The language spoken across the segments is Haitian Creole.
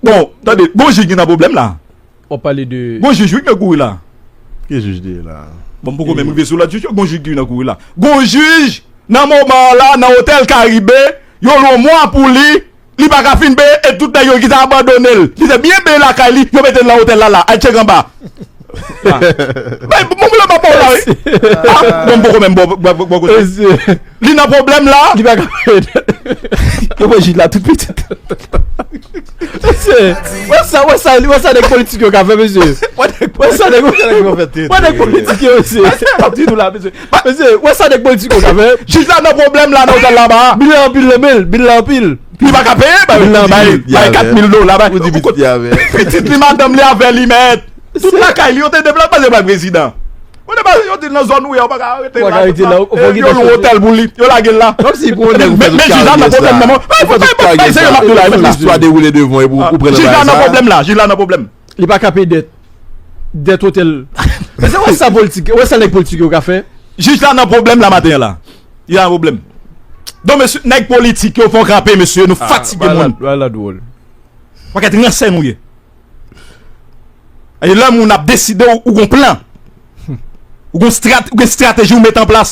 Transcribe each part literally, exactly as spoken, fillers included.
Bon, tande, gon jij ki nan pwoblèm la. W ap pale de. Gon jij wi ki nan kouri la. Ki jij li ye la? Bon, m poko menm rive sou lòt jij yo, gon jij ki nan kouri la. Gon jij, nan moman an la, nan otèl Karibe, yo lwe yon mwa pou li, li pa ka fin peye, e tout nèg yo ki te abandone l. Li te byen byen lakay li, yo mete l nan otèl la la, al tchek anba. Bay, bon, bon, bon, bon, la, wi. Ah, bon, m poko menm bò, bò, bò, bò kote. Li nan pwoblèm la. Li pa ka. Yo pran jij la tout pitit. Mesye, wè sa, wè sa, wè sa nèg politik yo ka fè, mesye. Wè sa nèg, wè nèg politik yo, mesye. Mesye, wè sa nèg politik yo ka fè. Jij la nan pwoblèm la, nan otèl la ba. Bil la anpil nan men l, bil la anpil. Li pa ka peye, bay, bay, bay kat mil dola, bay. Pitit li, madanm li avè li, mèt. Tout lakay li, yo te deplase, pase bay prezidan. Ou te pase, yo di nan zòn ou ye, ou pa ka rete la. Yo lwe otèl pou li, yo lage l la. Men jij la nan pwoblèm nan, men. Fò tout bagay sa, fò tout istwa dewoule devan epi ou pran nan bagay sa. Jij la nan pwoblèm la, jij la nan pwoblèm. Li pa ka peye dèt. Dèt otèl. Mesye, wè sa politik, wè sa nèg politik yo ka fè. Jij la nan pwoblèm la maten an la. Li nan pwoblèm. Donk, mesye, nèg politik yo fè yon kanpe, mesye, nou fatige moun. Wala dwòl. Pakèt ransè nou ye. E lè moun ap deside, ou, ou gon plan. Ou gon strat, ou gen estrateji ou mete an plas.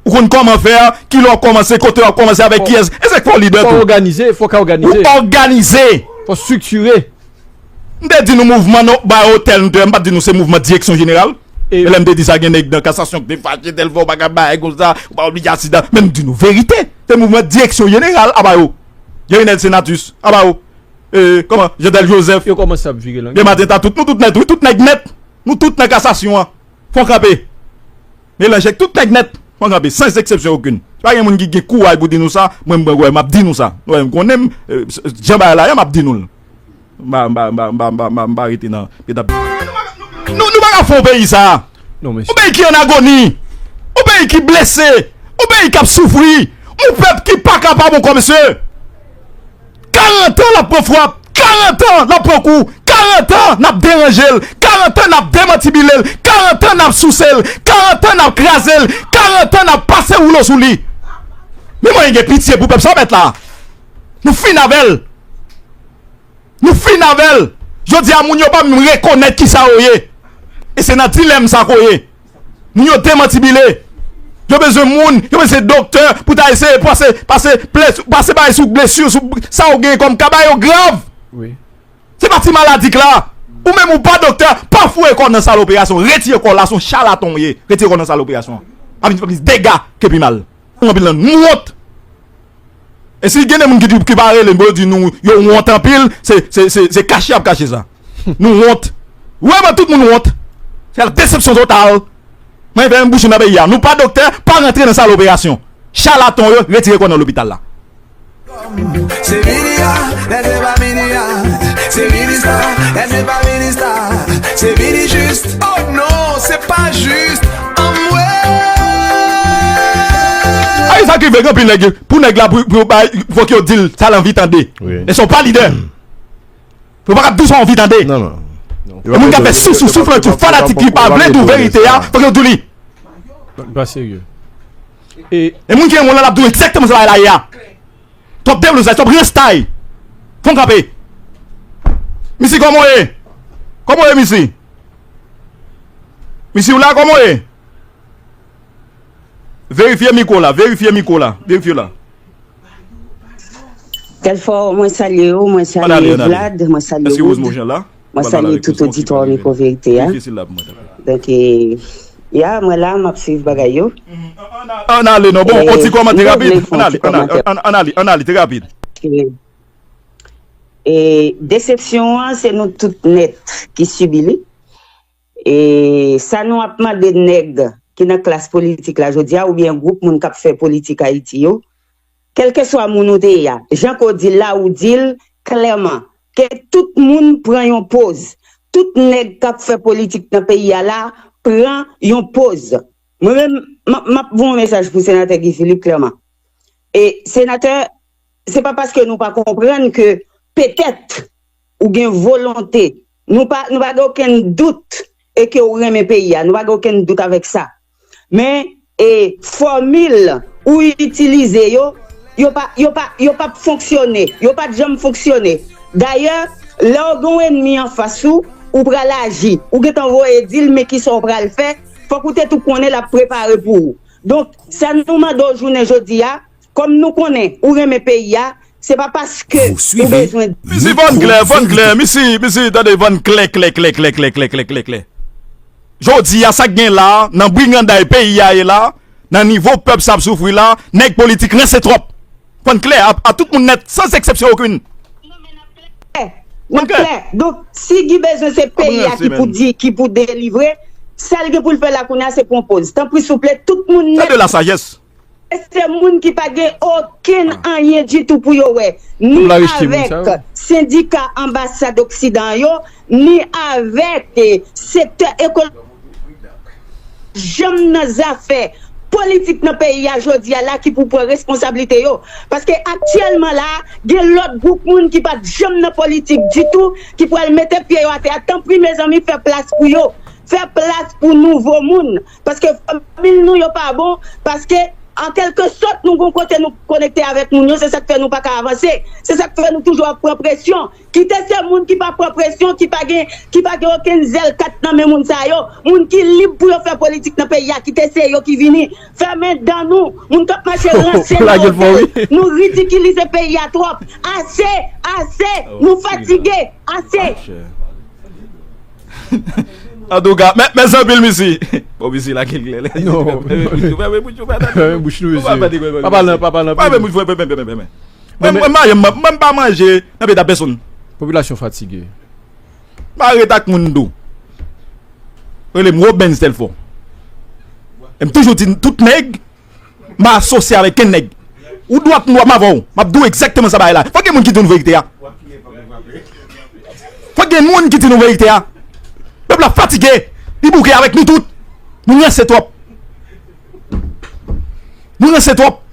Ou konn kòman fè, kilè w ap kòmanse, kote w ap kòmanse, avèk kiyès. E se k fè w lidè tou. Fò w òganize, fò w ka òganize. Ou òganize. Fò w estriktire. M te di nou mouvman nou bay otèl nou te fè, m pa t di nou se mouvman direksyon jeneral. E lè m te di sa, gen nèg nan kasasyon ki te fache, tèl fwa ou pa ka bay konsa, ou pa oblije asidan. Men m di nou verite. Se mouvman direksyon jeneral aba yo. Jerinel Senatus aba yo. E, kòman? Jeantel Joseph. Yo kòmanse ap vire lang. Demartin ta tout, nou tout nèt, wi, tout nèg nèt. Nou tout nan kasasyon an. Fò kanpe. Melanje ak tout nèg nèt. Fò kanpe, sans exception aucune. Pa gen moun ki gen kouraj pou di nou sa, mwen mwen wè, m ap di nou sa. Wè, m konnen m, jan bagay la ye, m ap di nou l. M pa, m pa, m pa, m pa, m pa, m pa, m pa rete nan petap. Nou, nou pa ka fè yon peyi sa. Non, mesye. Yon peyi ki an agoni. Yon peyi ki blese. Yon peyi k ap soufri. Yon pèp ki pa kapab ankò, mesye. Karant an l ap pran frap. Karant an l ap pran kou. Karant an n ap deranje l. Karant an n ap demantibile l. Karant an n ap souse l. Karant an n ap kraze l. Karant an n ap pase woulo sou li. Men mwen gen pitye pou pèp sa mèt la. Nou fin avè l. Nou fin avè l. Jodi a, moun yo pa menm rekonèt kisa yo ye. E se nan dilèm sa ke w ye. Moun yo demantibile. Yo bezwen moun, yo bezwen doktè pou ta eseye pase, pase, pase bagay sou blesi, sou sa w gen kòm ka ba yo grav. Se pa ti maladi k la. Ou menm ou pa doktè, pa foure kò w nan sal operasyon. Retire kò w la, se yon chalaton w ye. Retire kò w nan sal operasyon an. Pa vin fè plis dega ke pi mal. Ou anpil nan nou wont. E si gen de moun ki di, ki pa rele, bon, yo di nou, yo wont anpil, se, se, se, se kache y ap kache sa. Nou wont. Vrèman, tout moun wont. Se la desepsyon total. Mwen fè m bouche nan peyi a. Nou pa doktè, pa rantre nan sal operasyon. Chalaton yo, retire kò nan lopital la. Se vini a, lè se pa vini a. Se vini star, lè se pa vini star. Se vini jis. Oh non, se pa jis. Anmwe. Ay, sa ki vle gen anpil nèg. Pou nèg la, pou, pou bay, fòk yo di l, sa l anvi tande. E se w pa lidè. Yo pa ka di w sa w anvi tande. Non, non. E moun k ap fè sousou, souflantyou, fanatik ki pa vle di w verite a, fòk yo di w li. Pa serye. E moun ki renmen w la, l ap di w egzakteman sa bagay la ye a. Twòp deblozay, twòp ranstay. Fò w kanpe. Misi, kòman w ye? Kòman w ye, misi? Misi, w la, kòman w ye? Verifye mikwo la, verifye mikwo la, verifye la. Telfò, mwen salye w, mwen salye Vlad, mwen salye Wood, mwen salye tout oditwa Mikwo Verite a. Donk, e, ya, mwen la, m ap swiv bagay yo. Ann ale non, bon, yon ti kòmantè rapid. Ann ale, ann ale, ann ale, ann ale, trè rapid. E, desepsyon an, se nou tout nèt ki sibi li. E sa nou ap mande nèg ki nan klas politik la jodi a, oubyen gwoup moun k ap fè politik Ayiti yo, kèlkeswa moun ou te ye a, jan ke w di l la, ou di l klèman, ke tout moun pran yon poz. Tout nèg k ap fè politik nan peyi a la, pran yon poz. Mwen menm, m ap, m ap voye yon mesaj pou senatè Guy Philippe klèman. E senatè, se pa paske nou pa konprann ke petèt ou gen volonte. Nou pa, nou pa gen okenn dout e ke ou renmen peyi a. Nou pa gen okenn dout avèk sa. Men, e, fòmil ou itilize yo, yo pa, yo pa, yo p ap fonksyone. Yo pa t janm fonksyone. Dayè, lè w gen yon ènmi anfas ou, ou pral aji. Ou gentan voye di l men kisa w pral fè, fòk ou te tou konnen l ap prepare pou ou. Donk, sa nou mande w jounen jodi a, kòm nou konnen ou renmen peyi a, se pa paske ou bezwen. Misi vann klè, vann klè, misi, misi, tande, vann klè, klè, klè, klè, klè, klè, klè, klè, klè. Jodi a, sa k gen la, nan briganday peyi a ye la, nan nivo pèp sa ap soufri la, nèg politik ranse twòp. Vann klè, a, a tout moun nèt, sans eksepsyon okenn. N ap klè. Donk, si Guy bezwen se peyi a ki pou di, ki pou delivre, sa l gen pou l fè la kounye a, se pran poz. Tanpri, souple, tout moun nèt. Fè de la sajès. Se moun ki pa gen okenn anyen ditou pou yo wè, ni avèk sendika anbasad oksidan yo, ni avèk, eh, sektè ekolo-, janm nan zafè politik nan peyi a jodi a la ki pou pran responsablite yo. Paske aktyèlman la, gen lòt gwoup moun ki pa t janm nan politik ditou, ki pral mete pye yo atè a. Tanpri, mezanmi, fè plas pou yo. Fè plas pou nouvo moun. Paske fòmil nou yo pa bon. Paske, an kèlke sòt, nou gon kote nou konekte avèk moun yo. Se sa k fè nou pa ka avanse. Se sa k fè nou toujou ap pran presyon. Kite se moun ki pa pran presyon, ki pa gen, ki pa gen okenn zèl kat nan men moun sa yo. Moun ki lib pou yo fè politik nan peyi a, kite se yo ki vini. Fèmen dan nou. Moun k ap mache ranse nan otèl. Nou ridikilize peyi a twòp. Ase, ase. Nou fatige. Ase. Antouka, mè, mèsi anpil, misi. Bon, misi, la kel klè. Non. Fèmen bouch ou, fèmen bouch ou, fèmen bouch nou, misi. Pa pale, pa pale anpil. Fèmen bouch, fèmen, fèmen, fèmen. Mwen, mwen, mwen, mwen, mwen pa manje nan pye ta pèsonn. Popilasyon fatige. M pa ret ak moun tou. Rele m Robens Telfò. E m toujou di tout nèg, m pa asosye avèk kenn nèg. Ou dwat m dwat m avè w. M ap di w egzakteman sa bagay la. Fòk gen moun ki di nou verite a. Fòk gen moun ki di nou verite a. Pèp la fatige. Li bouke avèk nou tout. Nou ranse twòp. Nou ranse twòp.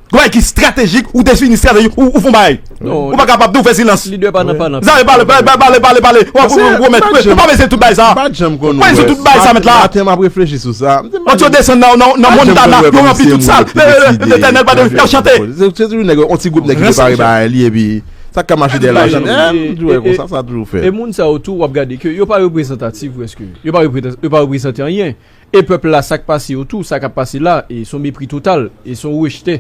Gon bagay ki estratejik, ou defini estratejik, ou, ou fè yon bagay. Ou pa kapab, ou fè silans. Lidè pa nan, pa nan. Zare pale, pale, pale, pale, pale. Ou ap, ou, ou, ou, ou pa bezwen tout bagay sa. Ou pa bezwen tout bagay sa, mèt la. Maten, m ap reflechi sou sa. Lòt yo desann nan, nan, nan Montana, yo ranpli tout sal. Letènèl pa de, y ap chante. Se, se toujou nèg, yon ti gwoup nèg ki prepare bagay li, epi sa k ka mache dèyè la, chante. Eh, m toujou wè konsa, sa toujou fè. E moun sa yo tou, w ap gade ke yo pa reprezantatif, prèske. Yo pa reprezan-, yo pa reprezante anyen. E pèp la, sa k pase yo tou, sa k ap pase la, e se yon mepri total, e se yon rejte.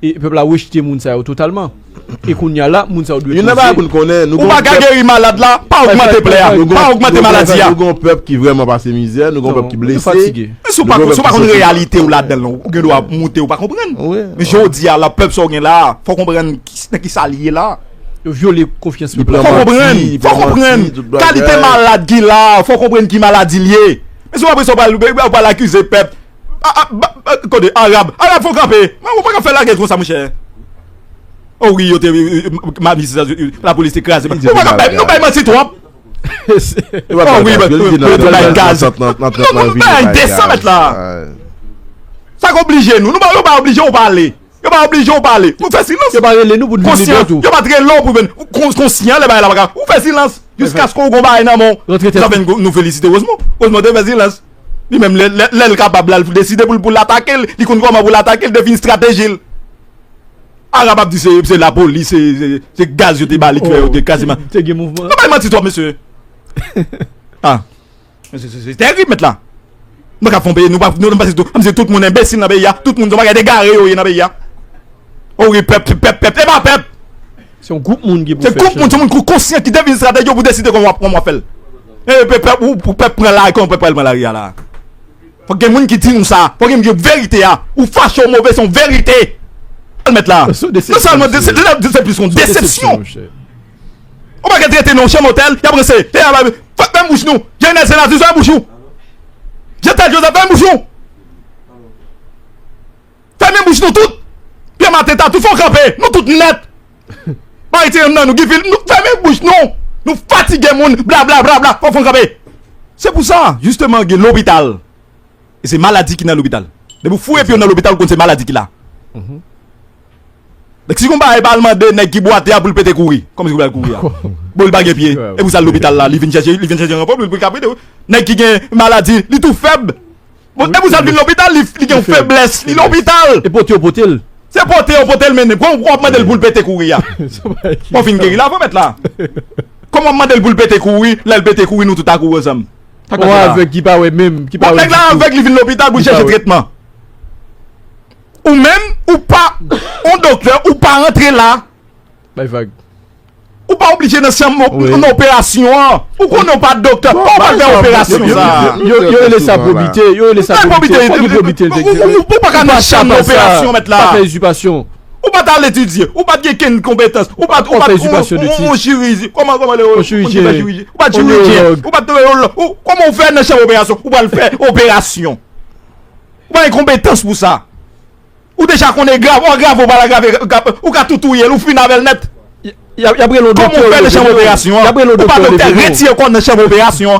E pèp la rejte moun sa yo totalman. E kounye a la, moun sa yo dwe poze. Youn nan bagay pou n konnen, nou gon pèp. Ou pa ka geri malad la, pa ogmante plè a, pa ogmante maladi a. Nou gon pèp ki vrèman pase mizè, nou gon pèp ki blese. Nou fatige. Si w pa, si w pa konn reyalite w ladan l, ou gen dwa moute, ou pa konprann. Men jodi a la, pèp sa w gen la, fò w konprann ki, nan ki sa l ye la. Yo vyole konfyans pèp la. Fò w konprann, fò w konprann kalite malad ki la, fò w konprann ki maladi l ye. Men si w apre sa w pral, w pral akize pèp. A, a, ba, ba, kote, Arab, Arab, fò w kanpe. Mwen, ou pa ka fè lagè konsa, monchè. O wi, yo te, eh, eh, mamis, eh, lapolis te kraze. Ou pa ka bay, nou bay manti twòp. O wi, yo te bay gaz. Nou, nou bay desan mèt la. Sa k oblije nou. Nou pa, nou pa oblije w pale. Yo pa oblije w pale. Nou fè silans. Yo pa rele nou pou n vin tou. Yo pa t rele w pou vin. Kon-, konsyan lè bagay la pa ka. Ou fè silans. Jiskaske w gon bagay nan men w. Sa fè nou, nou felisite. Erezman. Erezman, te fè silans. Li menm, lè, lè, lè l kapab la, l deside pou l, pou l atake l. Li konn kòman pou l atake l, defini estrateji l. Arab ap di se, se lapolis, se, se, se gaz yo te ba li ki fè yo te kraze. Te gen mouvman. Nou bay manti twòp, mesye. Ah. Men se, se, se terib, mèt la. Nou pa ka fè yon peyi, nou pa, nou, nou pa se tout, se tout moun enbesil nan peyi a, tout moun se yon bagay egare yo ye nan peyi a. O wi, pèp, pèp, pèp, e pa pèp. Se yon gwoup moun ki pou fè. Se gwoup moun, se moun ki konsyan, ki defini estrateji yo pou deside kòman w ap, kòman w ap fè l. E pèp, pèp, ou, pou pèp pran lari, kòman pèp pral pran lari a la? Fòk gen moun ki di nou sa, fòk gen moun ki di verite a. Ou fache, ou move, se yon verite. Al mèt la. Non sèlman, se, se, se plis yon desepsyon. Ou pa gen trete non, chanm otèl, y ap ranse. E a, fè, fèmen bouch nou. Jenès Senatus, fèmen bouch ou. Jean-Thel Joseph, fèmen bouch ou. Fèmen bouch nou tout. Pierre Martin Tatou, fò w kanpe. Nou tout nèt. Martin nan nou, Guy Philippe, nou fèmen bouch nou. Nou fatige moun, bla, bla, bla, bla. Fò, fò w kanpe. Se pou sa, jisteman, gen lopital. E se maladi ki nan lopital. Depi w foure pye w nan lopital, ou konn se maladi ki la. Donk, si gon bagay pa al mande nèg ki bwate a pou l pete kouri, kòman si pou l al kouri a? Bon, li pa gen pye. E pou sa l lopital la, li vin chèche, li vin chèche ranpò pou l, pou l ka prete wi. Nèg ki gen maladi, li tou fèb. Bon, e pou sa l vin lopital, li, li gen yon feblès, li lopital. E pote yo pote l. Se pote yo pote l mennen. Kòman w ap mande l pou l pete kouri a? Bon, fin geri la, fò mèt la. Kòman w ap mande l pou l pete kouri, lè l pete kouri, nou tout akouri ansanm? Sa k pase la? Avèg ki pa wè menm, ki pa wè. Bon, nèg la avèg, li vin lopital pou chèche tretman. Ou menm, ou pa, yon doktè, ou pa rantre la. Bay vag. Ou pa oblije nan chanm nan operasyon an. Ou konnen w pa doktè. Ou pa fè operasyon sa. Yo rele sa probite. Yo rele sa probite. Ou pa ka nan chanm nan operasyon, mèt la. Pa fè izipasyon. Ou pa t al etidye. Ou pa t gen kenn konpetans. Ou pa t, ou pa t, on chiriji. Kòman, kòman le, on chiriji. Ou pa t chirijyen. Ou pa t, kòman ou fè nan chanm operasyon? Ou pral fè operasyon. Ou pa gen konpetans pou sa. Ou deja konnen grav, ou agrave, ou pa agrave, ou ka tou touye l, ou fin avè l nèt. Y ap rele yon doktè. Kòman ou fè nan chanm operasyon an? Ou pa doktè, retire kò nan chanm operasyon an.